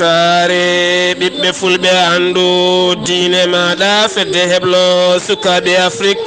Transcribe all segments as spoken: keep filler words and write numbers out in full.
Saare ɓiɓɓe fulɓe, anndu diine maaɗa, fedde heblo sukaaɓe Afrik.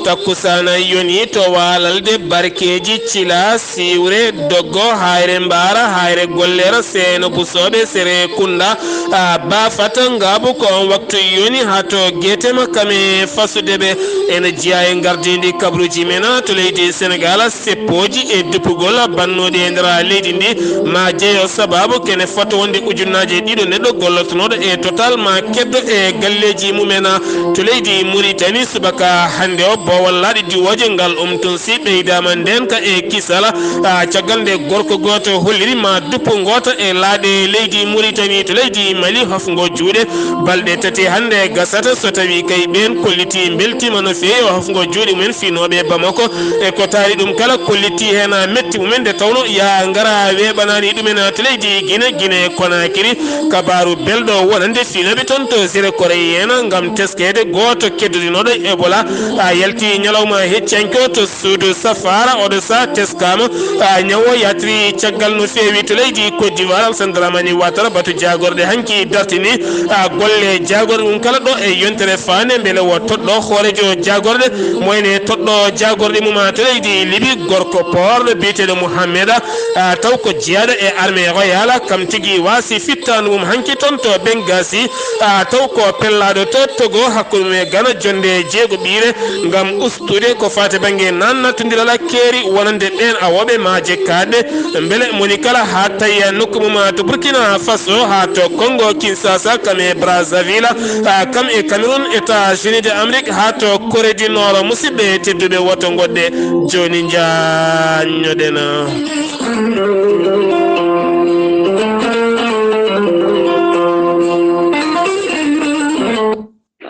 Takkusaana yoni to waalalde barkeeji, cila, siwre, doggo, hayre mbaara, hayre gollera, seeno busooɓe, sere kunda, a, baafata, ngaabu. Ko on waktu yoni haa to geetema kame fasude ɓe. Ene jeyaa e ngardiindi kabruuji men to leydi Senegaal, seppooji e duppugol bannooɗi e nder leydi ndi, ma jeyo sababu kene fota wonde ujunnaaje ɗiɗo neɗɗo gollotonooɗo e Total ma keddo e galleeji mumen to leydi Muritani. Subaka hannde o, boowal laaɗe diwooje ngal umtun si ɓeydaama ndeenka e kisal, a, caggal nde gorko gooto holliri ma duppu ngoota e laaɗe leydi Muritani to leydi Mali hofngo juuɗe. Balɗe tati hannde gasata so tawi kay ɓeen kolliti mbeltiima no feewi o hofngo juuɗe mumen fiinooɓe Bamako. E ko taari ɗum kala kolliti heen metti mumen, nde tawno yaa ngara weeɓanaani ɗumen to leydi Gine, Gine Konakiri. Kabaaru belɗo wonande fiinooɓe toon to Sire Koreyen ngam teskeede gooto keddodinooɗo Ebola a yalti ñalawma heccanke o to suudu safaara. Oɗo sa teskaama, a, ñawo yatri caggal no feewi to leydi Côte d'Ivoire. Alassane Dramane Ouattara batu jaagorɗe hanki dartini, a, golle jaagorɗe mum kala ɗo e yontere faande mbele o toɗɗo hoorejo jaagorɗe, mo ene toɗɗo jaagorɗe mum to leydi Libi, gorko poorɗo biyeteeɗo Mohamed, a, taw ko jeyaaɗo e armée royale, kam tigi waasi fittaandu mum hanki toon to Benghazi, a, taw ko pellaaɗo to Togo, hakkunde mum e Gana, jonde jeego ɓiire ngam ustude ko faati bannge naatnatondiral keeri wonande ɓeen awooɓe maaje kaaɗɗe. Mbele moni kala haa tawi nokku mum to Burkina Faso, haa to Congo Kinshasa, kam e Brazzaville, a, kam e Cameroun, États-Unis de Amérique, haa to Corée du Nord. Musidɓe tedduɓe, woto ngoɗɗe jooni, njaanñoɗen.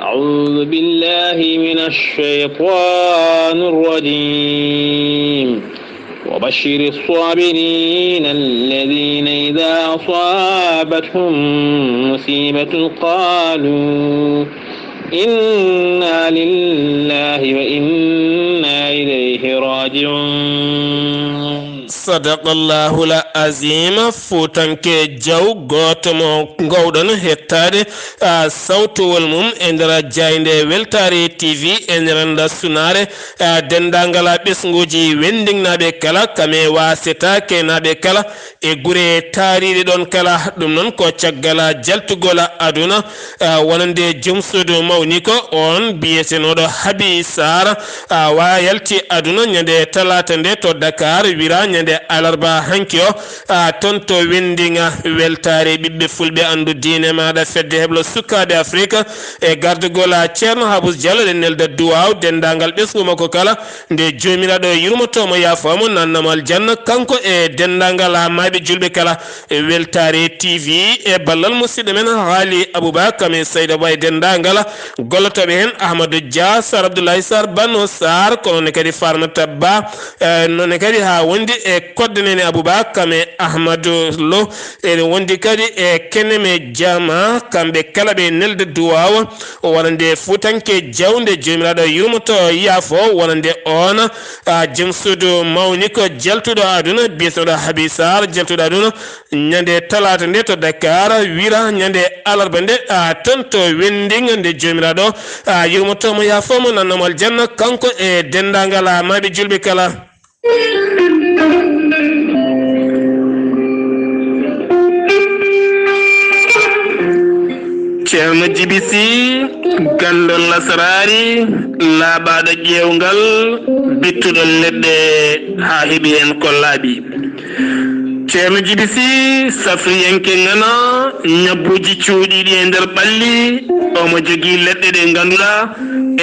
أعوذ بالله من الشيطان الرجيم. وبشر الصابرين الذين إذا أصابتهم مصيبة قالوا إنا لله وإنا إليه راجعون. Sadaqallahul azim. Fuutanke Jaw, gooto mo ngoowɗon hettaade, a, sawtowol mum e nder jaaynde Weltaare T V, ene rennda sunaare, a, denndaangal ɓesnguuji wenndiŋnaaɓe kala, kame waaseta keynaaɓe kala, e gure taariiɗe ɗoon kala. Ɗum noon ko caggal jaltugol aduna, a, wonande jom suudu mawni ko oon biyetenooɗo Habi Sarr, a, wa yalti aduna ñande talaata nde to Dakar, wira ñande alarba hanki o, a, toon to Wenndiŋa. Weltaare ɓiɓɓe fulɓe, anndu diine maaɗa, fedde heblo sukaaɓe Afrik e gardugol Ceerno Habus Jallo, ɗe nelda duwaaw denndaangal ɓesngu makko kala, nde Joomiraaɗo yurmoto mo, yaafo mo, nanna mo aljanna, kanko e denndaangal maayɓe juulɓe kala. E Weltaare T V e ballal musidɗo men Haali Abuba, kam e Sayda Ba e denndaangal gollotooɓe heen, Ahmadou Dia, Sar Abdoulaye Sar, Bano Sar, ko noon ne kadi Farmata Ba, e noon ne kadi haa wondi e Kodde Nene Abuba, kam e Ahmadou Lo, ene wondi kadi e Keneme Jama, kamɓe kala ɓe nelda duwaaw. O wonande fuutanke Jaw, nde Joomiraaɗo yurmoto, yaafo, wonande oon, a, jom suudu mawni ko jaltuɗo aduna, biyeteeɗo Habi Sarr, jaltuɗo aduna ñande talaata nde to Dakar, wira ñande alarba nde, a, toon to Wenndiŋa, nde Joomiraaɗo, a, yurmoto mo, yaafo mo, nanna mo aljanna, kanko e denndaangal, a, maayɓe juulɓe kala. Ceerno Jibi Si, ganndo lasraari, laaɓaaɗo ƴeewngal, bittuɗo leɗɗe haa heɓi heen ko laaɓi. Ceerno Jibi Si, safriyanke ŋana, ñabbuuji cuuɗiiɗi e nder ɓalli, omo jogii leɗɗe ɗe ngannduɗaa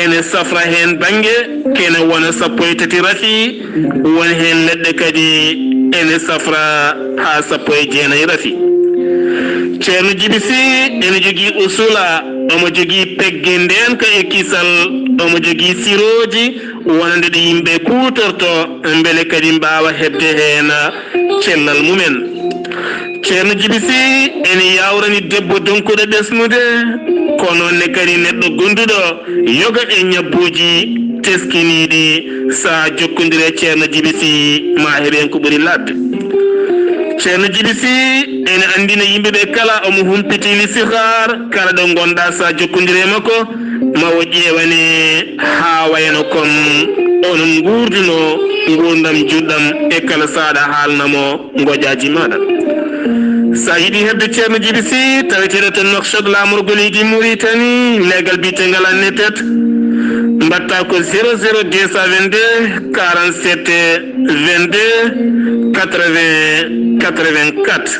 ene safra heen bannge, kene wona sappo e tati rafi, won heen leɗɗe kadi ene safra haa sappo e jeenayi rafi. Ceerno Jibi Si ene jogii usula, omo jogii pegge ndeenka e kisal, omo jogii sirooji wonande ɗi yimɓe kuutorto, mbele kadi mbaawa heɓde heen cellal mumen. Ceerno Jibi Si ene yaawrani debbo donkuɗo ɓesnude, ko noon ne kadi neɗɗo gonduɗo yoga e ñabbuuji teskiniiɗi. Sa jokkondire Ceerno Jibi Si, ma heɓ heen ko ɓuri laaɓde. Ceerno Jibi Sih ene anndina yimɓe ɓe kala omo humpiti listixaar, kala ɗo ngonɗaa, so a jokkondiri e makko, ma o ƴeewane haa wayano kon onon nguurduno nguurndam juɗɗam e kala saaɗa haalna mo ngoƴaaji maaɗa. So a yiɗi heɓde Ceerno Jibi Sih, taweteeɗo to Nouakchott, laamorgo leydi Mauritanie, leegal biyetengal Annetet, mbaɗta ko zéro zéro deux cent vingt-deux quarante-sept vingt-deux quatre-vingts quatre-vingt-quatre,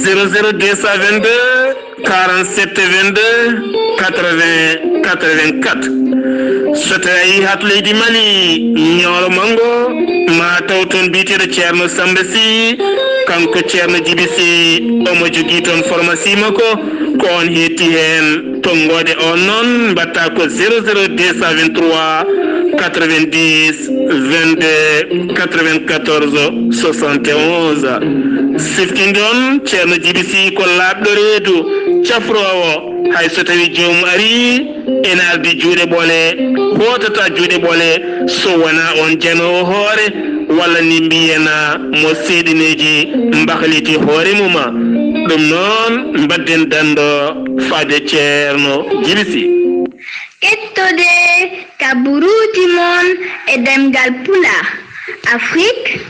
zéro zéro deux cent vingt-deux quarante-sept vingt-deux quatre-vingts quatre-vingt-quatre. So tawi a yii haa to leydi Mali, Ñooro Manngo, ma taw toon biyeteeɗo Ceerno Samba Sih, kanko Ceerno Jibi Sih, omo jogii toon pharmacie makko, ko on hetti heen. Tonngoode on noon, mbaɗta ko zéro zéro deux cent vingt-trois quatre-vingt-dix vingt-deux quatre-vingt-quatorze soixante-onze. Siftinde on, Ceerno Jibi Sih ko laaɓɗo reedu, cafroowo, hay so tawi joomum arii, ene ardi juuɗe ɓole, hootata juuɗe ɓole, so wonaa on janoowo hoore, walla ni mbiyen mo seeɗineeji mbahliti hoore mum. Ɗum noon, mbaɗden danndo faade Ceerno Jibi Sih. Kettode kaburuuji mon e ɗemngal Pulaar, Afrik,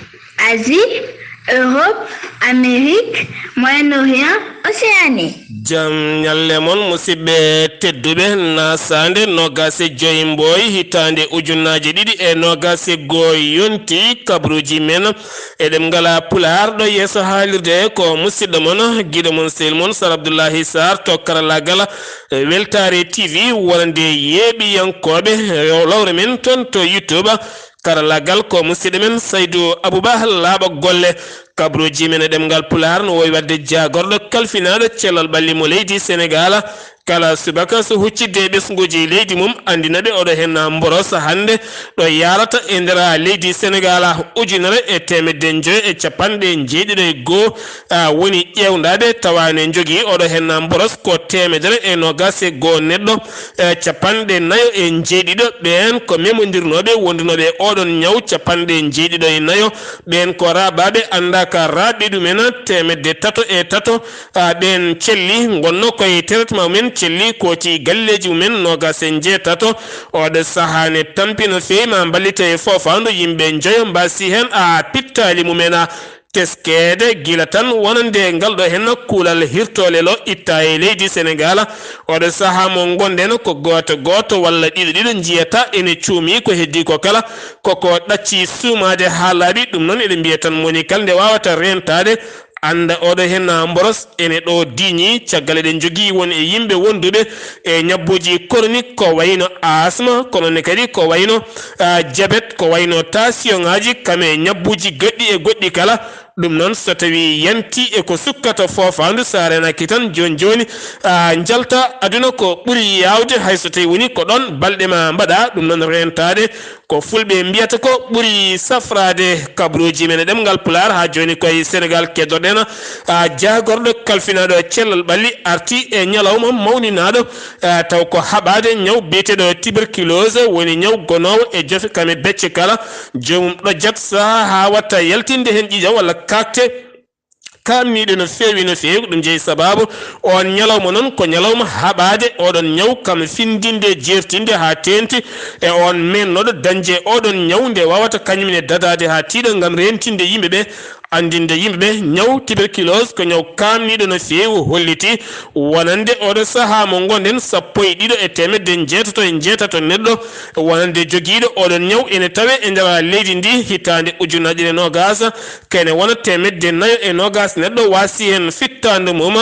Asie, Europe, Amérique, Moyen-Orient, Océanie. Jam ñalle mon, musidɓe tedduɓe, nasaande noogaas e joy Mbooy, hitaande ujunaaji ɗiɗi e noogaas e goo yonti. Kabaruuji men e ɗemngal Pulaar, ɗo yeeso haalirde ko musidɗo mon, giɗo mon, sehil mon, Sar Abdullahi Sarr, to karallaagal Weltaare T V, wonande yeeɓiyankooɓe lowre men toon to YouTube. Karallaagal ko musidɗo men Saydu Abuba, laaɓa golle. Kabaruuji men e ɗemngal Pulaar no wowi waɗde jaagorɗo kalfinaaɗo cellal ɓalli mo leydi Senegaal. Kala subaka so huccidde e ɓesnguuji leydi mum, anndina ɓe oɗo heen mboros hannde ɗo yaarata e nder leydi Senegaal, ujunere e teemedde njoyo e capanɗe njeeɗiɗo e goo, a, woni ƴeewndaaɓe, tawa ne njogii oɗo heen mboros ko teemedere e noogaas e goo neɗɗo, e capanɗe nayo e njeeɗiɗo. Ɓeen ko memondirnooɓe wondunooɓe e oɗon ñaw capanɗe njeeɗiɗo e nayo. Ɓeen ko raaɓaaɓe anndaaka raaɓi ɗumen teemedde tato e tato. A, ɓeen celli ngonno koye traitement mumen, celli kooti galleeji mumen noogaas e njeetato. Oɗo sahaa ne tampi no feewi ma mballita e foofaandu yimɓe njoyo mbaasi heen a pittaali mumen a teskeede gila tan wonande ngal ɗo heen kuulal hirtoolelo itta e leydi Senegaal. Oɗo sahaa mo ngonɗen ko gooto gooto walla ɗiɗo ɗiɗo njiyata ene cuumi ko heddii ko kala koko ɗacci suumaade haa laaɓi. Ɗum noon eɗen mbiya tan moni kala nde waawata reentaade annda oɗo heen mboros ene ɗo diiñi. Caggal eɗen njogii won e yimɓe wonduɓe e ñabbuuji chronique ko wayno asma, kono ne kadi ko wayno, a, jabet, ko wayno tension ŋaaji, kam e ñabbuuji goɗɗi e goɗɗi kala. Ɗum noon so tawi yanti e ko sukkata foofaandu, so a reenaaki tan jooni jooni, a, njalta aduna ko ɓuri yaawde, hay so tawi woni ko ɗoon balɗe ma mbaɗa. Ɗum noon reentaade ko fulɓe mbiyata ko ɓuri safraade. Kabaruuji men e ɗemngal Pulaar haa jooni koye Senegaal keddoɗen, a, jaagorɗo kalfinaaɗo cellal ɓalli arti e ñalawma mawninaaɗo, a, taw ko haɓaade ñaw biyeteeɗo tuberculose, woni ñaw gonoowo e jofe kam e becce kala. Joomum ɗojjat sahaa haa watta yaltinde heen ƴiiƴam walla kaakte. Kaamniiɗo no feewi, no feewi. Ko ɗum jeyi sabaabu. Oon ñalawma noon ko ñalawma haɓaade oɗon ñaw, kam findinde, jeertinde haa teeŋti e oon meennooɗo dañde oɗon ñaw, nde waawata kañum ne dadaade haa tiiɗa ngam reentinde yimɓe ɓe, anndinde yimɓe ɓe ñaw tuberculose ko ñaw kaamniiɗo no feewi, holliti wonande oɗo sahaa mo ngonɗen sappo e ɗiɗo e teemedde njeetato e njeetato neɗɗo wonande jogiiɗo oɗon ñaw ene tawee e nder leydi ndi. Hitaande ujunnaji ɗiɗi e noogaas, kene wona teemedde nayo e noogaas neɗɗo waasi heen fittaandu mum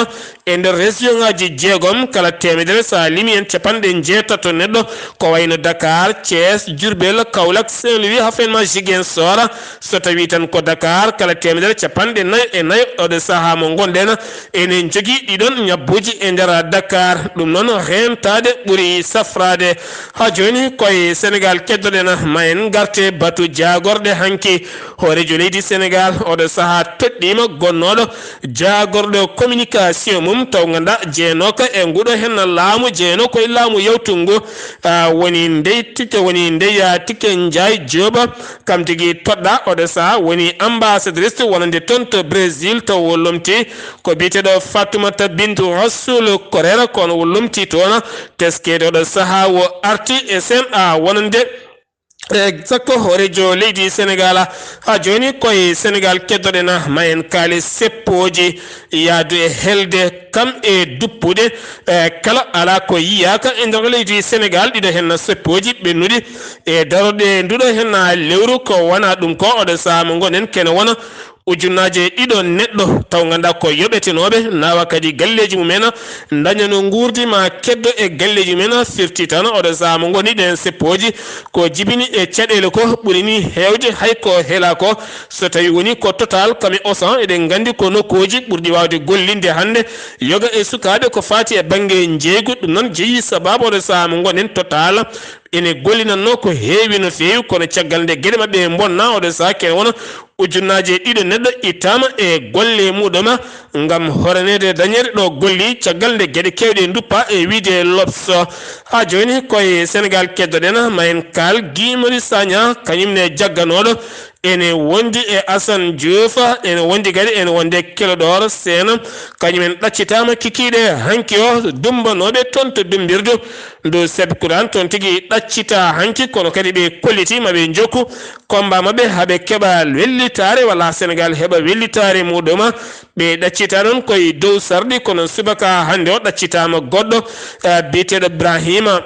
e nder région ŋaaji jeegom, kala teemedere so a limi heen capanɗe njeetato neɗɗo, ko wayno Dakar, Thiès, Diourbel, Kaolack, Saint-Louis, haa feen ma Ziguinchor. So tawi tan ko Dakar, kala teemedere capanɗe nayo e nayo oɗo sahaa mo ngonɗen, ene jogii ɗiɗon ñabbuuji e nder Dakar. Ɗum noon, reentaade ɓuri safraade. Haa jooni, koye Senegaal keddoɗen, ma en ngarte batu jaagorɗe hanki. Hooreejo leydi Senegaal, oɗo sahaa toɗɗiima gonnooɗo jaagorɗo communication mum, taw ngannduɗaa jeenooka e nguɗo heen laamu, jeenoo koye laamu yawtungu, a, woni ndey Tikke, woni ndey, a, Tikke Njaay Jooba, kam tigi toɗɗaa, oɗo sahaa woni ambassadrice wonande toon to Brésil, taw o lomti ko biyeteeɗo Fatoumata Bintou Rassoul Correia, kono o lomti toon. Teskeede oɗo sahaa o arti e C N A wonande, e, sakko hooreejo leydi Senegaal. Haa jooni koye Senegaal keddoɗen, ma en kaali seppooji yahdu e helde kam e duppude, e, kala alaa ko yiyaaka e nder leydi Senegaal. Ɗiɗo heen seppooji ɓennuɗi e darorɗe nduɗo heen lewru, ko wona ɗum ko oɗo sahaa mo ngonɗen kene wona ujunnaaje ɗiɗo neɗɗo taw ngannduɗaa ko yoɓetenooɓe, nawa kadi galleeji mumen, ndaña no nguurdi ma keddo e galleeji mumen, firti tan oɗo sahaa mo ngonɗen ɗeen seppooji ko jibini e caɗeele ko ɓuri ni heewde hay ko hela ko. So tawi woni ko Total kam e Auchan, eɗen nganndi ko nokkuuji ɓurɗi waawde gollinde hannde yoga e sukaaɓe ko faati e bannge njeeygu. Ɗum noon jeyi sababu oɗo sahaa mo ngonɗen Total ene gollinatnoo ko heewi no feewi, kono caggal nde geɗe maɓɓe bonna oɗo sahaa kene wona ujunnaaje ɗiɗo neɗɗo ittaama e golle muɗum ngam horaneede dañeede ɗo golli, caggal nde geɗe keewɗe nduppa e wiyde L'Obs. Haa jooni koye Senegaal keddoɗen, ma en kaal Guy Marius Sagna, kañum ne jagganooɗo ene wondi e Assane Diouf, ene wondi kadi ene wonde Clédor Sène, kañum en ɗaccitaama kikiiɗe hanki o, dumbanooɓe toon to dumbirdu ndu Seb Kuran toon tigi ɗaccita hanki, kono kadi ɓe kolliti ma ɓe njokku combat maɓɓe haa ɓe keɓa wellitaare walla Senegaal heɓa wellitaare muɗum. Ɓe ɗaccita noon koye dow sarɗi, kono subaka hannde o ɗaccitaama goɗɗo, eh, biyeteeɗo Brahima.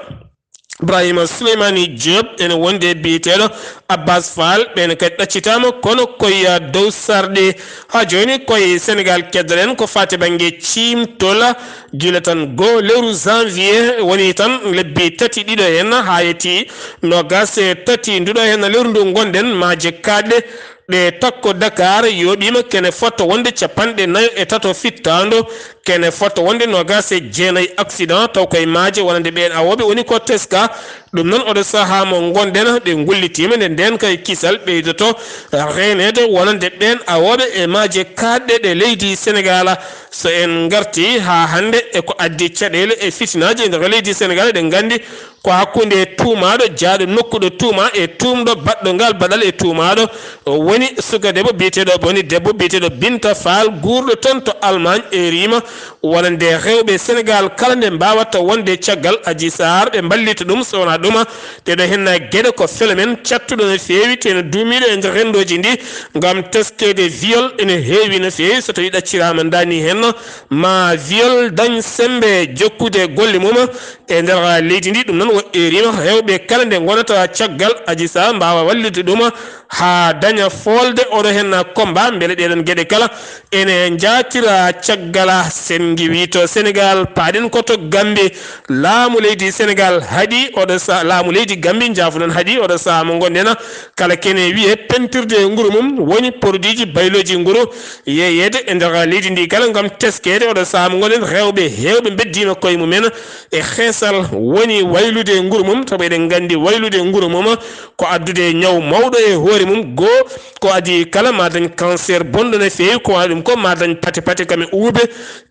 Ibrahima Souleymani Diop ene wondi e biyeteeɗo Abbas Fall, ɓeen kadi ɗaccitaama kono koye dow sarɗi. Haa jooni koye Senegaal keddoɗen ko faati bannge ciimtol, gila tan goo lewru janvier woni tan lebbi tati ɗiɗo heen haa yetti noogaas e tati nduɗo heen lewru ndu ngonɗen, maaje kaaɗɗe ɗe takko Dakar yooɓiima kene fotto wonde capanɗe nayo e tato fittaandu, kene fotto wonde noogaas e jeenayi accident taw koye maaje wonande ɓeen awooɓe woni ko teska. Ɗum noon oɗo sahaa mo ngonɗen ɓe ngullitiima nde ndeen kay kisal ɓeydoto reeneede wonande ɓeen awooɓe e maaje kaaɗɗe ɗe leydi Senegaal. So en ngarti haa hannde e ko addi caɗeele e fitinaaji e nder leydi Senegaal, eɗen nganndi ko hakkunde tuumaaɗo, jaaɗo nokku ɗo tuuma e tuumɗo baɗɗo ngal baɗal e tuumaaɗo woni suka debbo biyeteeɗo, woni debbo biyeteeɗo Binta Fall, guurɗo toon to Allemagne, e riima wonande rewɓe Senegaal kala nde mbaawata wonde caggal Adji Sarr, ɓe mballita ɗum, so wonaa ɗum, ɗeɗo heen geɗe ko phénomène cattuɗo no feewi, te no duumiiɗo e nder renndooji ndi, ngam teskeede viol ene heewi no feewi, so tawii ɗacciraama ndaani heen, ma viol dañ semmbe jokkude golle mum e nder leydi ndi. Ɗum noon, woɗɗeeriima rewɓe kala nde ngonata caggal Adji Sarr mbaawa wallude ɗum haa daña foolde oɗo heen combat. Mbele ɗeɗon geɗe kala ene njaatira caggal? Sen ngiwi to Senegaal, paaɗen ko to Gambie. Laamu leydi Senegaal haɗi oɗo sa-, laamu leydi Gambie, njaafuɗon, haɗi oɗo sahaa mo ngonɗen kala kene wiye pentirde nguru mum, woni produitji baylooji nguru, yeeyeede e nder leydi ndi kala ngam teskeede oɗo sahaa mo ngonɗen. Rewɓe heewɓe mbeddiima koye mumen e xeesal woni waylude nguru mum, sabu eɗen nganndi waylude nguru mum ko addude ñaw mawɗo e hoore mum. Goo, ko adii kala ma dañ cancer bonɗo no feewi, ko woni ɗum ko ma dañ pate pate kam e uube.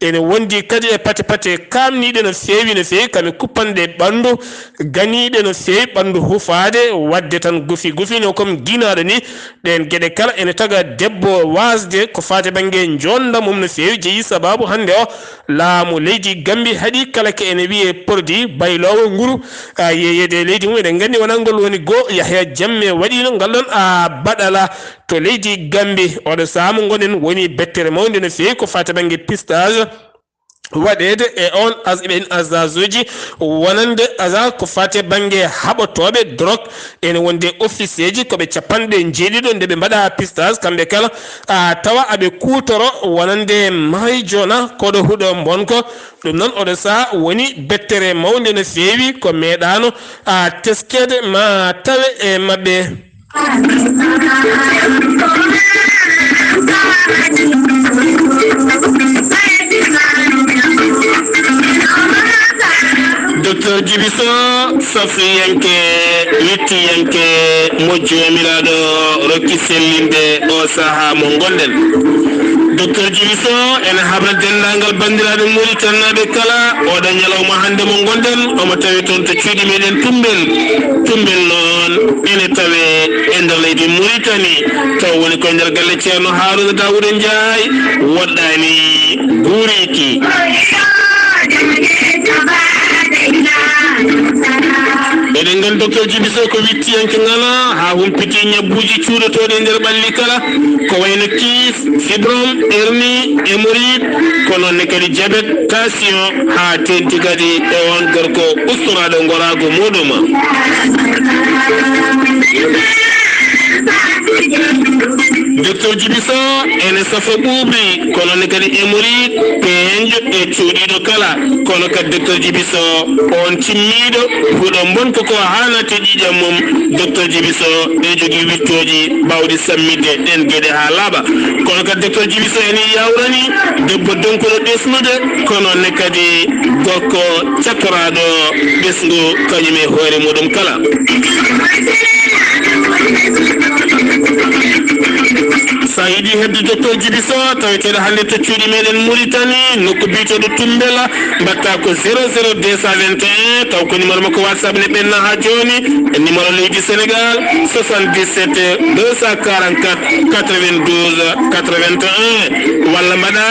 Ene wondi kadi e pate pate kaamniiɗe no feewi no feewi, kam e kuppanɗe ɓanndu, ganiiɗe no feewi, ɓanndu hufaade, waɗde tan gufi gufi no comme ginaaɗo ni. Ɗeen geɗe kala ene taga debbo waasde ko faati bannge njoonda mum no feewi, jeyi sababu hannde o laamu leydi Gambie haɗi kala ko ene wiyee produit bayloowo nguru, a, yeeyeede e leydi mum. Eɗen nganndi wonaa ngol woni goo, Yahya Jammeh waɗiino ngal ɗoon, a, baɗala to leydi Gambie. Oɗo sahaa mo ngonɗen woni bettere mawnde no feewi ko faati bannge pistage waɗeede e on as-, ɓeen agence uji wonande agence ko faati e bannge haɓotooɓe drogue. Ene wondi e officier ji ko ɓe capanɗe njeeɗiɗo nde ɓe mbaɗa pistage kamɓe kala, a, tawa aɓe kuutoro wonande marijuana, koɗo huɗo mbonko. Ɗum noon oɗo sahaa woni bettere mawnde no feewi ko meeɗaano, a, teskeede ma tawe e maɓɓe. Docteur Djiby Sow, safriyanke, yettiyanke mo Joomiraaɗo rokki sellinde o sahaa mo ngonɗen. Docteur Djiby Sow ene habra denndaangal banndiraaɓe Mauritannaaɓe kala, oɗo ñalawma hannde mo ngonɗen, omo tawi toon to cuuɗi meɗen Tumbel. Tumbel noon Ene tawee e nder leydi Muritani, taw woni koye nder galle Ceerno Haaruna Daawuda Njaay, woɗɗaani guuriiki. Eɗen nganndi Docteur Djiby Sow ko wittiyanke ŋalaa, haa humpiti ñabbuuji cuuɗotooɗi e nder ɓalli kala, ko wayno kiis, fibrome, hernie, hémorroïde, ko noon ne kadi jabet, tension, haa teeŋti kadi e oon gorko ustoraaɗo ngoraagu muuɗum. Docteur Djiby Sow ene safa ɓuuɓri, ko noon ne kadi hémorroïde, peeñjo e cuuɗiiɗo kala, kono kadi Docteur Djiby Sow, oon cimmiiɗo, huɗo mbon ko ko haanata e ƴiiƴam mum, Docteur Djiby Sow ene jogii wittooji baawɗi sammitde ɗeen geɗe haa laaɓa. Kono kadi Docteur Djiby Sow ene yawrani debbo donkuɗo ɓesnude, kono ne kadi gorko cattoraaɗo ɓesngu kañum e hoore muɗum kala. So a yiɗi heɓde Docteur Djiby Sow, taweteeɗo hannde to cuuɗi meɗen Muritani, nokku biyeteeɗo Tumbela, mbaɗta ko zéro zéro deux cent vingt et un, taw ko numéro makko WhatsApp ne ɓenna haa jooni, numéro leydi Sénégal, soixante-dix-sept deux cent quarante-quatre quatre-vingt-douze quatre-vingt-un, walla mbaɗa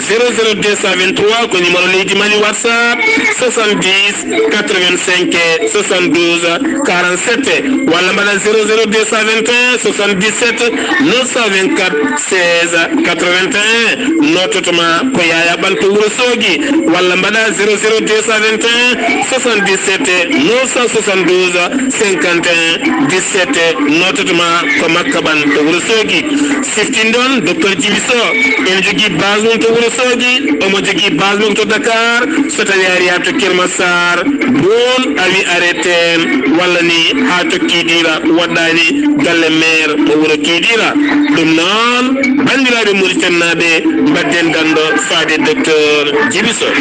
zéro zéro deux cent vingt-trois, ko numéro leydi Mali WhatsApp, soixante-dix quatre-vingt-cinq soixante-douze quarante-sept, walla mbaɗa zéro zéro deux cent vingt et un soixante-dix-sept neuf cent vingt-quatre seize quatre-vingt-un. Nototo ma ko Yaya Ɓanto Wuro Soogi, walla mbaɗa zéro zéro deux cent vingt et un soixante-dix-sept neuf cent soixante-douze cinquante et un dix-sept. Nototo ma ko Makka Ɓanto Wuro Soogi. Siftinɗon Docteur Djiby Sow, ene jogii base mum to Wuro Soogi, omo jogii base makko to Dakar. So tawii a arii haa to Kër Massar, Boon, a wi areten, walla ni haa to Kiidiira, woɗɗaani galle maire mo wuro Kiidiira. Ɗum noon, banndiraaɓe Muritaninaaɓe, mbaɗden danndo faade Docteur Djiby Sow.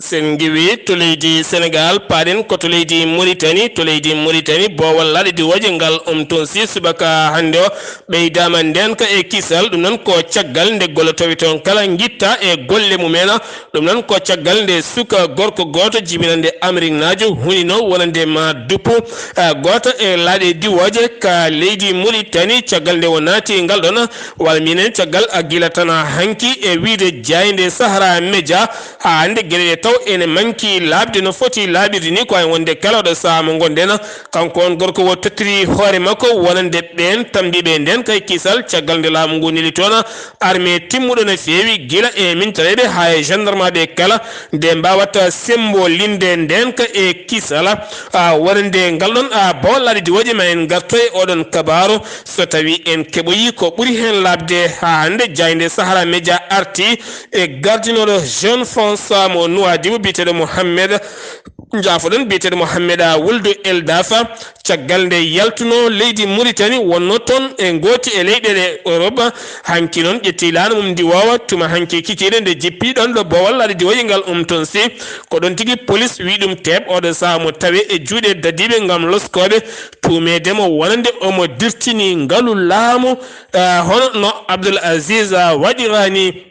Sen ngiwi to leydi Senegal, paaɗen ko to leydi Muritani. To leydi Muritani, boowal laaɗe diwooje ngal, um, toon si subaka hannde o ɓeydaama ndeenka e kisal. Ɗum noon ko caggal nde gollotooɓe toon kala ngitta e golle mumen. Ɗum noon ko caggal nde suka gorko gooto jibinande Ameriknaajo hunino wonande ma duppu, ah, gooto e laaɗe diwooje ka leydi Muritani. Caggal nde o naati ngal ɗoon, walla minen caggal a gila tan hanki e wiyde jaaynde Sahara Media, haa hannde geɗe ɗe taw ene manki laaɓde no foti laaɓirde ni, ko hay wonde kala ɗo sahaa mo ngonɗen. Kanko on gorko o tottiri hoore makko wonande ɓeen tambiiɓe ndeenka e kisal, caggal nde laamu ngu neli toon armée timmuɗo no feewi, gila e mintareeɓe haa e gendarmeɓe kala, nde mbaawata sembolinde ndeenka e kisal. A, wonande ngal ɗoon, a, boowal laaɗe diwooje, ma en ngarto e oɗon kabaaru. So tawii en keɓoyi ko ɓuri heen laaɓde haa hannde, jaaynde Sahara Media arti e gardinooɗo Jeune France mo Nouadhibou biyeteeɗo Mohamed, njaafoɗon, biyeteeɗo Mohamed Wuldu El Dafa, caggal nde yaltunoo leydi Muritani, wonnoo toon e ngooti e leyɗeele Europe. Hanki noon ƴetti laana mum ndiwoowa, tuma hanki kikiiɗe nde jippii ɗoon ɗo boowal laaɗe diwooje ngal, um, toon si ko ɗoon tigi polis wii ɗum teeɓ. Oɗo sahaa mo tawee e juuɗe dadiiɓe ngam loskooɓe tuumeede mo wonande omo dirtini ngalu laamu, eh, hono no Abdoul Aziz, eh, waɗiraani.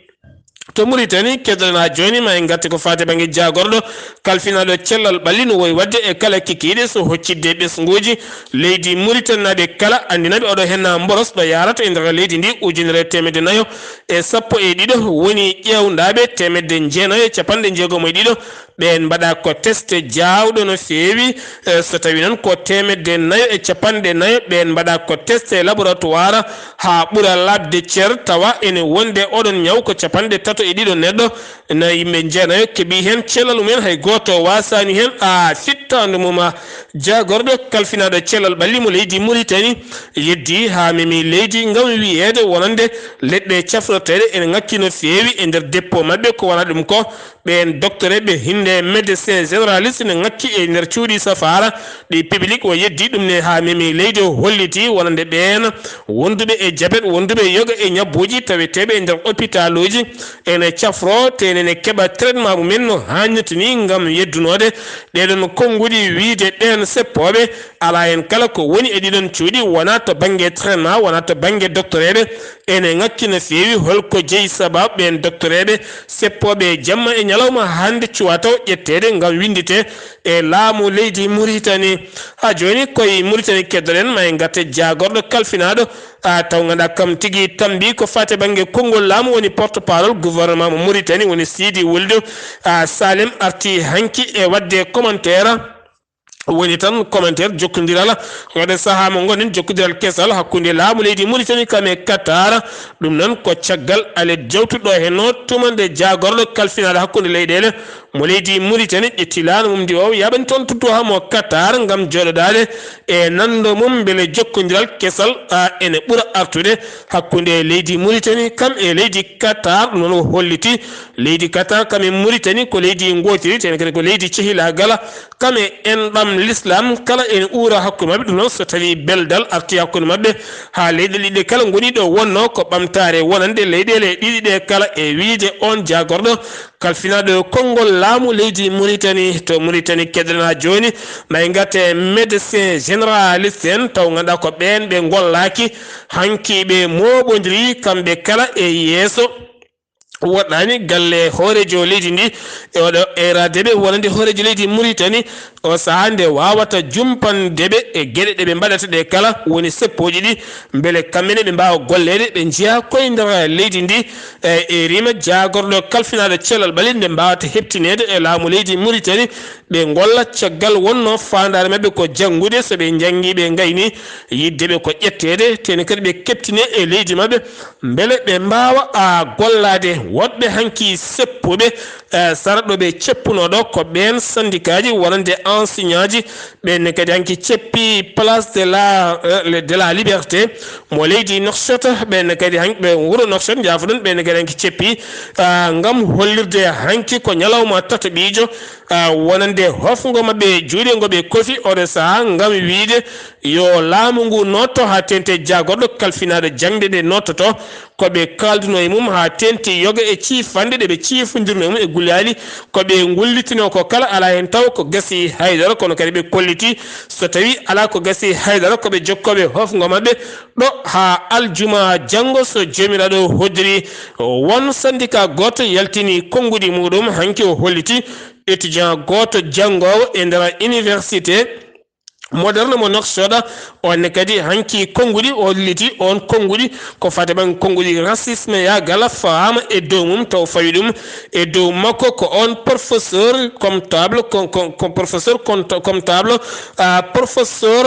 To Muritani, keddora jooni, ma en ngarti ko faati bannge jaagorɗo kalfinaaɗo cellal ɓalli no wowi waɗde e kala kikiiɗe so hoccidde ɓesnguuji leydi Muritaninaaɓe kala, anndinooɓe oɗo heen mboros ɗo yaarata e nder leydi ndi ujunere e teemedde nayo e sappo e ɗiɗo woni ƴeewndaaɓe, teemedde jeenayo e capanɗe jeegom e ɗiɗo ɓeen mbaɗa ko test jaawɗo no feewi. Eh, so tawii noon ko teemedde nayo e capanɗe nayo ɓeen mbaɗa ko test e laboratoire haa ɓura laaɓde cer, tawa ene wonde oɗon ñaw ko capanɗe tato e ɗiɗo neɗɗo, na yimɓe jeenayo keɓii heen cellal mumen, hay gooto waasaani heen a fittaandu mum. Jaagorɗo kalfinaaɗo cellal ɓalli mo leydi Muritani yeddii haa memi leydi ngam wiyeede wonande leɗɗe cafroteeɗe ene ŋakki no feewi e nder dépôt maɓɓe. Ko wona ɗum ko ɓeen doktoreeɓe hinnde médecin généraliste ne ŋakki e nder cuuɗi safaara ɗi public. O yeddii ɗum ne haa memi leydi, o hollitii wonande ɓeen wonduɓe e jabet, wonduɓe e yoga e ñabbuuji taweteeɓe e nder opitaaluuji, ene cafroo, te ene keɓa traitement mumen no haannirta ni ngam yeddunoode ɗeeɗoon konnguɗi, wiyde ɓeen seppooɓe, alaa heen kala ko woni e ɗiiɗoon cuuɗi, wonaa to bannge traitement, wonaa to bannge doktoreeɓe. Ene ŋakki no feewi hol ko jeyi sabaabu ɓeen doktoreeɓe seppooɓe jamma e ñalawma hannde cuwaa taw ƴetteede ngam winnditee e laamu leydi Muritani. Haa jooni, ko e Muritani keddoɗen, ma en ngarte jaagorɗo kalfinaaɗo, a, taw nganndaa kam tigi tambi ko faati bannge konngol laamu, woni porte-parole gouvernement mo Muritani, woni Sidi Wuldu, a, Salem, arti hanki e waɗde commentaire. Woni tan commentaire jokkondiral, waɗde sahaa mo ngonɗen, jokkondiral kesal hakkunde laamu leydi Muritani kam e Qatar. Ɗum noon ko caggal alet jawtuɗo heen o, tuma nde jaagorɗo kalfinaaɗo hakkunde leyɗeele mo leydi Muritani ƴetti laana mum ndi o yaɓani toon tuttu haa mo Qatar ngam jooɗodaade e nanndo mum, mbele jokkondiral kesal, a, ene ɓura artude hakkunde leydi Muritani kam e leydi Qatar. Ɗum noon o holliti leydi Qatar kam e Muritani ko leydi ngootiri, tene kadi ko leydi cehilaagal, kam e enɗam l'islam kala ene uura hakkunde maɓɓe. Ɗum noon, so tawii beldal arti hakkunde maɓɓe, haa leyɗeele ɗiɗi kala ngoni ɗo wonnoo, ko ɓamtaare wonande leyɗeele ɗiɗi ɗe kala, e wiyde oon jaagorɗo kalfinaaɗo konngol laamu leydi Muritani. To Muritani keddanaa jooni, ma en ngarte médecin généraliste en, taw nganndaa ko ɓeen ɓe ngollaaki, hanki ɓe mooɓondiri kamɓe kala e yeeso woɗɗaani galle hooreejo leydi ndi, e oɗo eeraade ɓe wonande hooreejo leydi Muritani, o sahaa nde waawata jumpandeɓe e geɗe ɗe ɓe mbaɗata ɗe kala, woni seppooji ɗi, mbele kamɓe ne ɓe mbaawa golleede, ɓe njiya koye nder leydi ndi, e, e rima jaagorɗo kalfinaaɗo cellal ɓalli nde mbaawata heɓtineede e laamu leydi Muritani, ɓe ngolla caggal wonnoo faandaare maɓɓe ko janngude, so ɓe njanngi ɓe ngayni, yiɗde ɓe ko ƴetteede, tene kadi ɓe keɓtine e leydi maɓɓe, mbele ɓe mbaawa, a, gollaade. Woɗɓe hanki seppuɓe, e, sara ɗo ɓe ceppunoo ɗo ko ɓeen sandikaaji wonande enseignantji, ɓeen ne kadi hanki ceppi Place de la, e, de la Liberté mo leydi Nouakchott, ɓeen ne kadi hanki ɓe wuro Nouakchott, njaafoɗon, ɓeen ne kadi hanki ceppi, a, ngam hollirde hanki ko ñalawma tataɓiijo, a, wonande hofngo maɓɓe juuɗe ngo ɓe kofi oɗo sahaa ngam wiyde yo laamu ngu nootto haa teeŋti jaagorɗo kalfinaaɗo jaŋde ɗe noottoto. Ko ɓe kaaldunoo e mum haa teeŋti yoga e ciifanɗe ɗe ɓe ciifondirnoo e mum e gulaali. Ko ɓe ngullitinoo ko kala, alaa heen taw ko gasi haydara, kono kadi ɓe kolliti so tawii alaa ko gasi haydara, ko ɓe jokkooɓe hofngo maɓɓe ɗo haa aljuma janngo, so Joomiraaɗo hoddiri. Won sandika gooto yaltini konnguɗi muɗum, hanki o holliti étudiant gooto janngoowo e nder université moderne mo Nouakchott, oon ne kadi hanki konnguɗi, o holliti oon konnguɗi ko faati bannge konnguɗi racisme yaagal faama e dow mum, taw fawi ɗum e dow makko ko oon professeur comptable, com-, com-, com-, professeur compta-, comptable, ah, professeur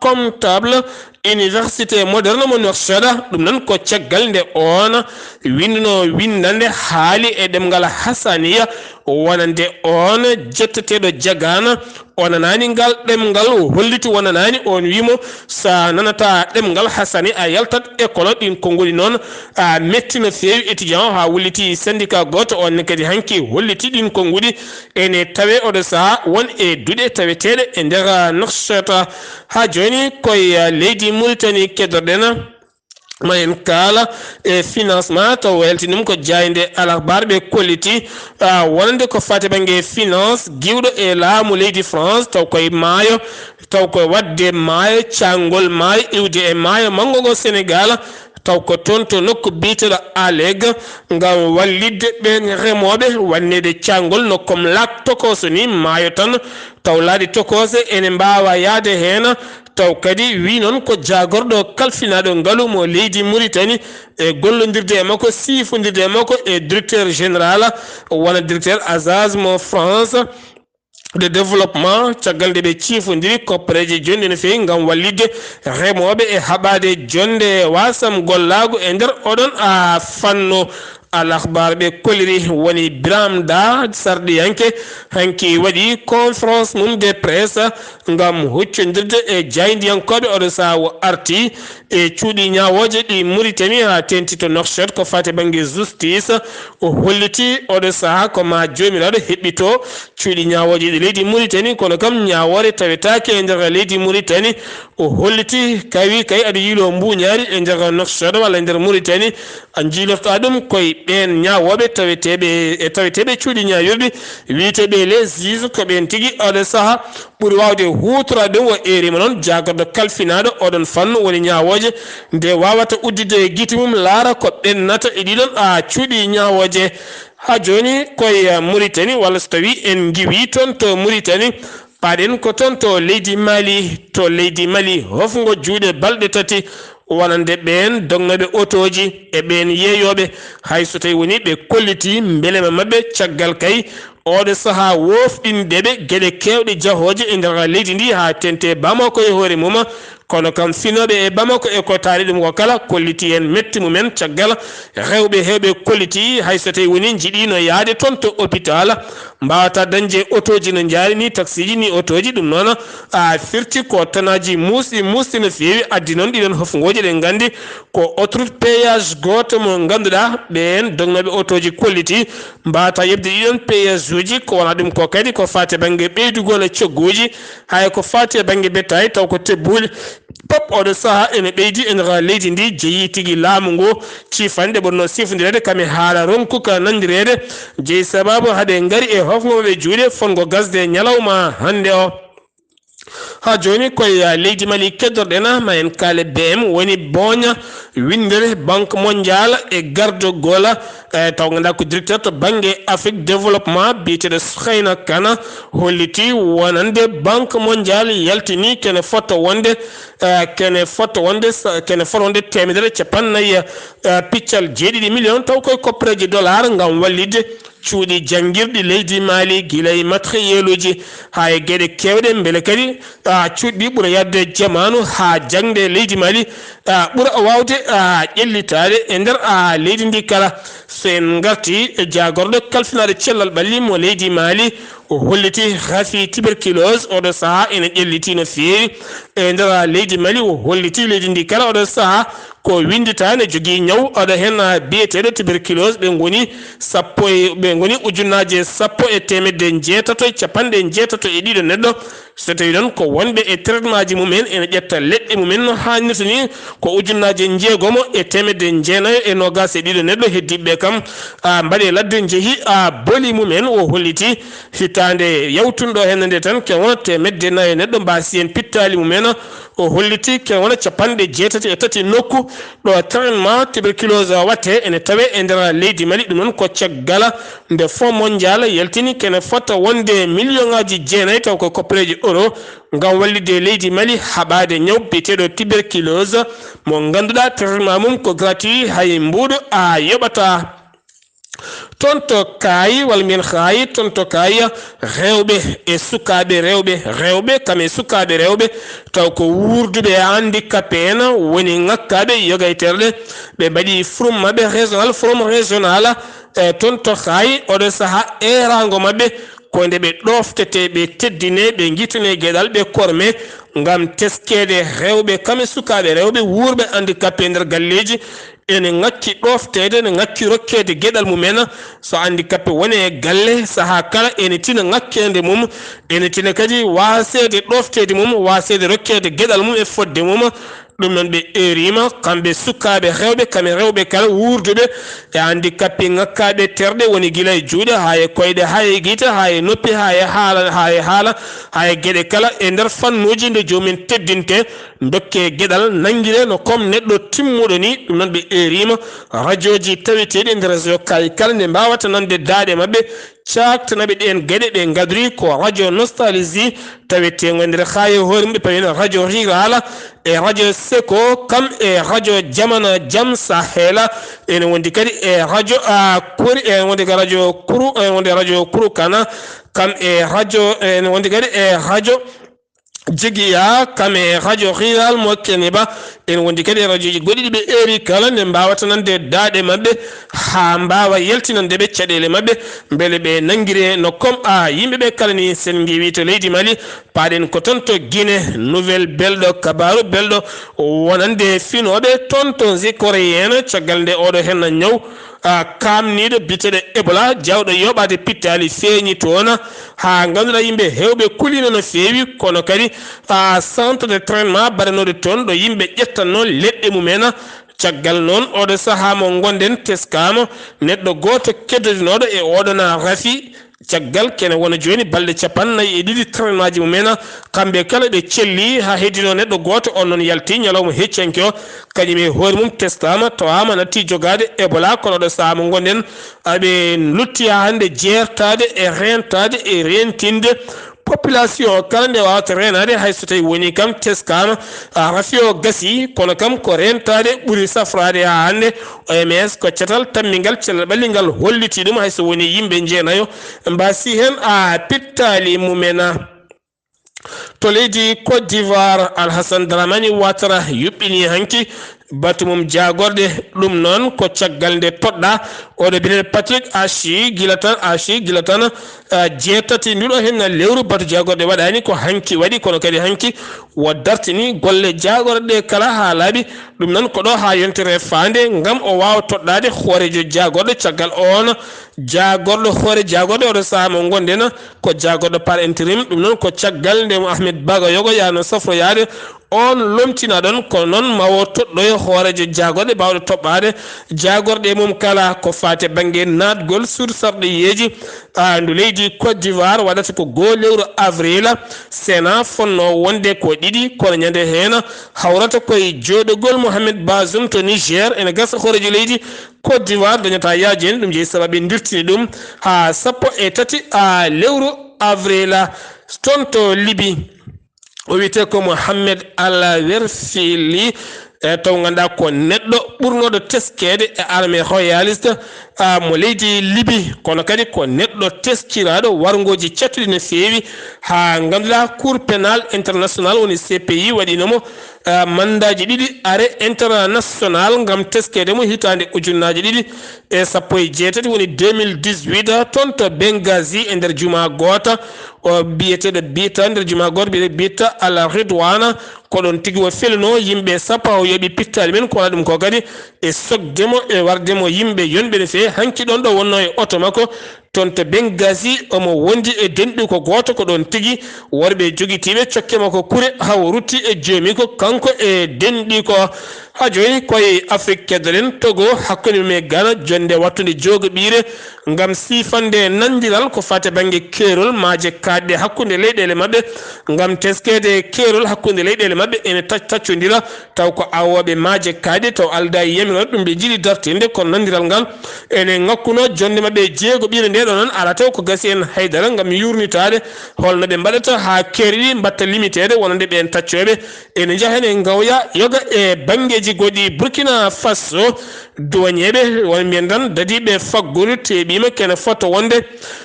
comptable université moderne mo Nouakchott. Ɗum noon ko caggal nde oon winndunoo winndannde haali e ɗemngal Hassaniya, wonande oon jetteteeɗo jagaana, o nanaani ngal ɗemngal, o holliti o nanaani, oon wii mo, so a nanataa ɗemngal Hassani, a yaltat école. Ɗiin konnguli noon, a metti no feewi étudiant o, haa wulliti syndicat gooto, oon ne kadi hanki holliti ɗiin konnguli ene tawee oɗo sahaa won e duɗe taweteeɗe e nder Nouakchott. Haa jooni, ko e leydi Muritani keddoɗen. Ma en kaala e financement, taw o yaltini ɗum ko jaaynde Al Akhbar, ɓe kolliti, ah, wonande ko faati bannge finance, giwɗo e laamu leydi France, taw koye maayo, taw ko waɗde maayo, caangol maayo, iwde e maayo manngo ngo Sénégal, taw ko toon to nokku biyeteeɗo Alleg, ngam wallitde ɓeen remooɓe, wanneede caangol no comme lac tokooso ni, maayo tan, taw laaɗe tokoose ene mbaawa yahde heen. Taw kadi wii noon ko jaagorɗo kalfinaaɗo ngalu mo leydi Muritani, e gollondirde e makko, siifondirde e makko e directeur général, wona directeur agence mo France de développement, caggal nde ɓe ciifondiri koppareeje jonɗe no feewi ngam wallitde remooɓe e haɓaade jonnde e wasam gollaagu e nder oɗon, a, fannu. Al Akhbar ɓe kolliri woni Biram Da, sarɗiyanke, hanki waɗi conférence mum de presse ngam huccondirde e jaayndiyankooɓe. Oɗo sahaa o arti e cuuɗi ñaawooje ɗi Muritani haa teeŋti to Nouakchott ko faati bannge justice. O holliti oɗo sahaa ko ma Joomiraaɗo heɓɓito cuuɗi ñaawooje ɗi leydi Muritani, kono kam ñaawoore tawetaake e nder leydi Muritani. O holliti, kawi kay aɗa yiiloo mbuuñaari e nder Nouakchott walla e nder Muritani, a njiilorto ɗum koye Ɓeen ñaawooɓe taweteeɓe e taweteeɓe cuuɗi ñaawirɗi wiyeteeɓe les juges ko ɓeen tigi oɗo saha ɓuri waawde huutoraade ɗum. O eerima noon jaagorɗo kalfinaaɗo oɗon fannu woni ñaawooje nde waawata udditde e gite mum laara ko ɓennata e ɗiɗon a cuuɗi ñaawooje. Haa jooni koye Muritani walla so tawii en ngiwii toon to Muritani, paaɗen ko toon to leydi Mali, to leydi Mali hofngo juuɗe balɗe tati wonande ɓeen dognooɓe otooji e ɓeen yeeyooɓe. Hay so tawii wonii ɓe kollitii mbelema maɓɓe caggal kay oɗo sahaa woofɗindeɓe geɗe keewɗe jahooje e nder leydi ndi haa tente Bamako e hoore mum. Kono kam finooɓe e Bamako e ko taari ɗum ko kala kolliti en metti mumen caggal rewɓe heewɓe kolliti hay so tawii woni njiɗiino yahde toon to hôpital mbaawata dañde otooji no njaari ni taksiiji ni otooji ɗum noon a firti ko tanaaji muusɗi muusɗi no feewi addi noon ɗiɗon hofngooji ɗen nganndi ko autoroute péage gooto mo ngannduɗaa ɓeen dognooɓe otooji kolliti mbaawata yoɓde ɗiɗon péage uji ko wonaa ɗum ko kadi ko faati e bannge ɓeydugol e cogguuji hay ko faati e bannge bettaay taw ko tebbuuli pop oɗo sahaa ene ɓeydi e nder leydi ndi jeyi tigi laamu ngu ciifanɗe ɓurno sifondireede kam e haala ronkuka nanndireede jeyi sabaabu hade ngari e hofngo maɓɓe juuɗe fotngo gasde ñalawma hannde o. Haa jooni koye leydi Mali keddorɗen ma en kaale B M woni booña winndere Banque Mondiale e gardogol e taw ngannduɗaa ko directeur to bannge Afrique développement biyeteeɗo Sokhayna Kana holliti wonande Banque Mondiale yaltini kene fota wonde e kene fota wonde kene fota wonde teemedere e cappannayi e piccal jeeɗiɗi million taw koye koppereeji dollar ngam wallitde cuuɗi janngirɗi leydi Mali gila e matériel uji haa e geɗe keewɗe mbele kadi a cuuɗi ɓura yahde jamaanu haa jaŋde leydi Mali a ɓura waawde a ƴellitaade e nder a leydi ndi kala. So en ngarti e jaagorɗo kalfinaaɗo cellal ɓalli mo leydi Mali o holliti rafi tuberculose oɗo sahaa ene ƴelliti no feewi e nder leydi Mali o holliti leydi ndi kala oɗo sahaa ko winndita ne jogii ñaw oɗo heen biyeteeɗo tuberculose ɓe ngoni sappo e ɓe ngoni ujunnaaje sappo e teemedde njeetato e capanɗe njeetato e ɗiɗo neɗɗo so tawii noon ko wonɓe e traitemaaji mumen ene ƴetta leɗɗe mumen no haanirta ni ko ujunnaaje njeegomo e teemedde jeenayo e noogaas e ɗiɗo neɗɗo heddiiɓe kam a mbaɗe ladde njehi a boli mumen o holliti hitaande yawtunɗo heen nde tan ke wona teemedde nayo neɗɗo mbaasi heen pittaali mumen o holliti ke wona capanɗe jeetati e tati nokku ɗo traitement tuberculose watte ene tawe e nder leydi Mali ɗum noon ko caggal nde Fonds Mondial yaltini kene fota wonde million ngaji jeenayi taw ko koppereeji euro ngam wallitde leydi Mali haɓaade ñaw biyeteeɗo tuberculose mo ngannduɗaa traitement mum ko gratuit hay mbuuɗo a yoɓata. Toon to Kaayi walla mbiyen Xaayi toon to Kaayi rewɓe e sukaaɓe rewɓe rewɓe kam e sukaaɓe rewɓe taw ko wuurduɓe e handicapé en woni ŋakkaaɓe yoga e terɗe ɓe mbaɗi forum maɓɓe régional forum régional e toon to Xaayi oɗo sahaa eeraango maɓɓe ko nde ɓe ɗooftetee ɓe teddinee ɓe njiitanee geɗal ɓe kormee ngam teskeede rewɓe kam e sukaaɓe rewɓe wuurɓe handicapé e nder galleeji ene ŋakki ɗoofteede ene ŋakki rokkeede geɗal mum en so handicapé woni e galle sahaa kala ene tina ŋakkeende mum ene tina kadi waaseede ɗoofteede mum waaseede rokkeede geɗal mum e fotde mum ɗum noon ɓe eeriima kamɓe sukaaɓe rewɓe kam e rewɓe kala wuurduɓe e handicapé ŋakkaaɓe terɗe woni gila e juuɗe haa e koyɗe haa e gite haa e noppi haa e haala haa e haala haa e geɗe kala e nder fannuuji nde joomum en teddintee dokke geɗal nanngiree no comme neɗɗo timmuɗo ni ɗum noon ɓe eeriima radiooji taweteeɗi e nder région Kaayi kala nde mbaawata nande daaɗe maɓɓe caaktanaɓe ɗeen geɗe ɓe ngadori ko radio nostalgie taweteengo e nder Kaayi e hoore mum ɓe pawi radio rural e radio seko kam e radio jamana jam sahela ene wondi kadi e radio a kori ene wondi ka radio kuru ene wondi radio kuru kana kam e radio ene wondi kadi e radio Jigiya kam e radio rural mo Keniba en wondi kadi e radioji goɗɗi ɗi ɓe eeri kala nde mbawata nande daaɗe maɓɓe haa mbawa yaltinande ɓe caɗele maɓɓe mbele ɓe nangire no comme a yimɓe ɓe kala ni sen ngiwi to leydi Mali paɗen ko toon to Guinée nouvelle belɗo kabaru belɗo wonande finoɓe toon to Zikori en caggal nde oɗo henna ñaw a kamniiɗo biteɗo Ebola jawɗo yoɓade pittali feeñi toon ha ganduɗa yimɓe hewɓe kulino no feewi kono kadi a centre de traitement baɗanoɗo toon ɗo yimɓe ƴettanno leɗɗe mumen Caggal noon oɗo sahaa mo ngonɗen, teskaama neɗɗo gooto keddodinooɗo e oɗo na rafi. Caggal kene wona jooni balɗe capanɗe nayi e ɗiɗi traitements mumen, kamɓe kala ɓe celli haa heddino neɗɗo gooto, on noon yalti ñalawma heccanke o, kañum e hoore mum teskaama, tawaama natti jogaade Ebola, kono oɗo sahaa mo ngonɗen, aɓe lutti haa hannde jeertaade e reentaade e reentinde population o kala nde wawata reenaade, hay so tawi woni kam teskaama, a, rafi o gasi, kono kam ko reentaade ɓuri safraade haa hannde. O M S ko catal tammingal cellal ɓalli ngal holliti ɗum, hay so woni yimɓe jeenayo mbasi heen, a, pittaali mumen. To leydi Côte d'Ivoire, Alhassane Dramane Ouattara yuɓɓini hanki batu mum jaagorɗe. Ɗum noon ko caggal nde toɗɗa oɗo biyeteeɗo Patrick Achi gila tan, Achi gila tan, ah, jeetati nduɗo heen lewru batu jaagorɗe waɗaani, ko hanki waɗi, kono kadi hanki o dartini golle jaagorɗe kala haa laaɓi. Ɗum noon ko ɗo haa yontere faande ngam o waawa toɗɗaade hooreejo jaagorɗo caggal oon jaagorɗo hoore jaagorɗe oɗo sahaa mo ngonɗen ko jaagorɗo par intérim. Ɗum noon ko caggal nde mo Ahmed Bagayogo yahno safroyaade on lomtina ɗon, kono noon ma o toɗɗoyo hooreejo jaagorɗe baawɗo toɓɓaade jaagorɗe mum kala ko faati bannge naatgol suudu sarɗiyeeji, a, ndu leydi Côte d'Ivoire waɗata ko goo lewru avril. Sénat fotnoo wonde ko ɗiɗi, kono ñande heen hawrata koye jooɗogol Mohamed Bazoum to Niger. Ene gasa hooreejo leydi Côte d'Ivoire dañata yaaji heen, ɗum jeyi sababu ɓe ndirtini ɗum haa sappo e tati a lewru avril. Toon to Libi, o wiyetee ko Mohamed Al Werfili, e taw ngannduɗaa ko neɗɗo ɓurnooɗo teskeede e armée royaliste, a, mo leydi Libi, kono kadi ko neɗɗo teskiraaɗo warngooji cattuɗi no feewi, haa ngannduɗaa Cour pénal international woni C P I waɗino mo, a, mandaaji ɗiɗi arrêt international ngam teskeede mo hitaande ujunnaaji ɗiɗi e sappo e jeetati, woni deux mille dix-huit, toon to Benghazi e nder jumaa goota. O biyeteeɗo Bita, nder jumaa goota biyeteeɗo Bita Al Ridwana, ko ɗoon tigi o felunoo yimɓe sappo, o yoɓi pittaali men, ko wona ɗum ko kadi e sokde mo e warde mo yimɓe yonɓe no feewi. Hanki ɗoon ɗo wonnoo e oto makko, toon to Benghazi, omo wondi e denɗi ko gooto, ko ɗoon tigi worɓe jogitiiɓe cokke makko kure, haa o rutti e joomii ko kanko e denɗi ko. Haa jooni koye Afrik keddoɗen, Togo, hakkunde mum e Ghana, jonnde wattunde joogoɓiire ngam siifande nanndiral ko faati bannge keerol maaje kaaɗɗe hakkunde leyɗeele maɓɓe, ngam teskeede keerol hakkunde leyɗeele maɓɓe ene tac-, taccondira, taw ko awooɓe maaje kaaɗɗe, taw aldaa e yamiroore ɗum ɓe njiɗi dartinde, kono nanndiral ngal ene ŋakkunoo jonnde maɓɓe jeegoɓiire. Nde ɗo noon, alaa taw ko gasi en haydara ngam yuurnitaade hol no ɓe mbaɗata haa keeri ɗi mbaɗta limiteede wonande ɓeen taccooɓe. Ene njaha ene ngawya yoga e banngeeji goɗɗi. Burkina Faso, duwañeeɓe, won mbiyen tan, dadiiɓe faggudu teeɓiima kene fota wonde,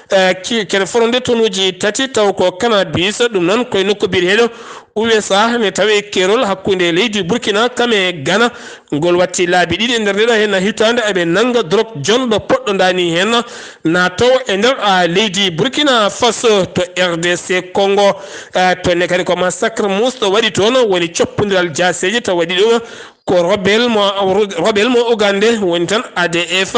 eh, ki-, kene fota wonde tonuuji tati, taw ko cannabis, ɗum noon koye nokku biyeteeɗo U S A ne tawee keerol hakkunde leydi Burkina kam e Ghana. Ngol watti laabi ɗiɗi e nder nde ɗo heen hitaande, eɓe nannga drok jonɗo poɗɗo ndaani heen naatoowo e nder, a, leydi Burkina Faso. To R D C Congo, a, toon ne kadi ko massacre muusɗo waɗi toon, woni coppondiral jaaseeje taw waɗi ɗum ko rebelle mo, rebelle mo Ougandais woni tan A D F.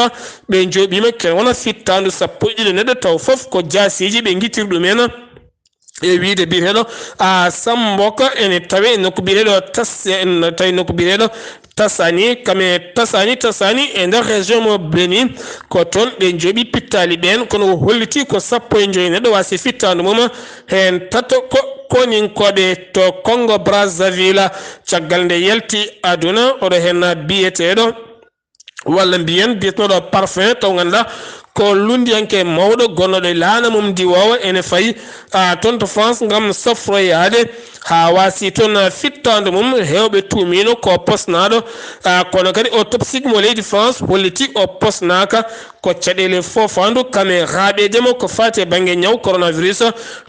Ɓe njooɓiima kene wona fittaandu sappo e ɗiɗo neɗɗo, taw fof ko jaaseeji ɓe ngittiri ɗum heen. E wiyde biyeteeɗo, a, Samboka ene tawee e nokku biyeteeɗo Tas-, en tawi nokku biyeteeɗo Tasani, kam e Tasani, Tasani e nder région mo Beni, ko toon ɓe njooɓi pittaali ɓeen, kono o holliti ko sappo e joy neɗɗo waasi fittaandu mum, heen tato ko koninkooɓe to Congo Brazzaville. Caggal nde yalti aduna, oɗo heen biyeteeɗo walla mbiyen biyeteeɗo Parfin, taw ngannduɗaa ko lunndiyanke mawɗo gonnooɗo e laana mum ndiwoowa, ene fayi, a, toon to France ngam safroyaade haa waasi toon fittaandu mum. Heewɓe tuumiino ko posnaaɗo, a, kono kadi autopsie mo leydi France holliti o posnaaka. Ko caɗeele foofaandu kam e raaɓeede mo ko faati e bannge ñaw coronavirus.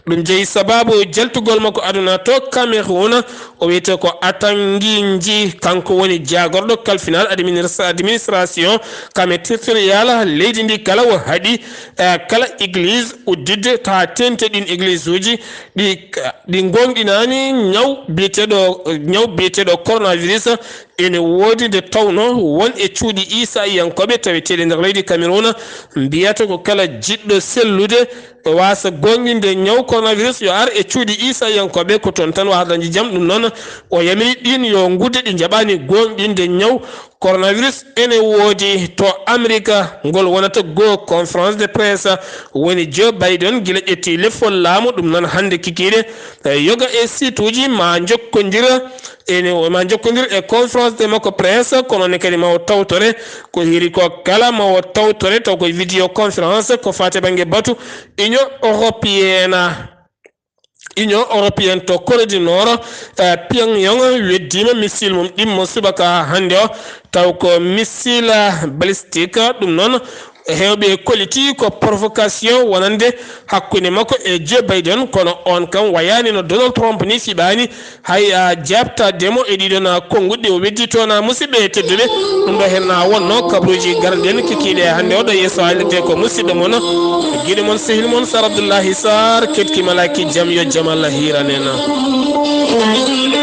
Ɗum jeyi sabaabu jaltugol makko aduna to Cameroun. O wiyetee ko Atanguindji, kanko woni jaagorɗo kalfinal administ-, administration kam e territorial leydi ndi kala. O haɗi, eh, kala église udditde taa teeŋti ɗiin église uji ɗi, ɗi ngooŋɗinaani ñaw biyeteeɗo, ñaw biyeteeɗo coronavirus. ene woodi nde tawnoo won e cuuɗi Iisaayankooɓe taweteeɗi nder leydi Cameroun mbiyata ko kala jiɗɗo sellude waasa gooŋɗinde ñaw coronavirus yo ar e cuuɗi Iisaayankooɓe, ko toon tan waasa dañde jam. Ɗum noon o yamiri ɗiin yo ngudde ɗi njaɓaani gooŋɗinde ñaw coronavirus ene woodi to Amerika ngol wonata goo conférence de presse woni Joe Biden gila ƴetti lefol laamu. Ɗum noon hannde kikiiɗe yoga e site uji ma njokkondir ene ma njokkondir e conférence de makko presse, kono ne kadi ma o tawtore ko hiri ko kala ma o tawtore taw koye vidéo conférence ko faate bannge batu Union européenne. Union européenne to Corée du Nord, eh, Pyongyang weddiima missile mum ɗimmo subaka hannde o, taw ko missile balistique. Ɗum noon heewɓe kolliti ko provocation wonande hakkunde makko e Joe Biden, kono on kam wayaani no Donald Trump ni fiɓaani hay, ah, jaabtaade mo e ɗiɗon, ah, konnguɗi o weddi toon, ah, musidɓe tedduɓe. Ɗum ɗo heen na wonno kabruuji garɗen kikiiɗe hannde o ɗo yeeso haalirde ko musidɗo mon, giɗo mon, sehil mon Sar Abdoullahi Sarr, keɗki malaaki jam yo jam Allah hiiran en.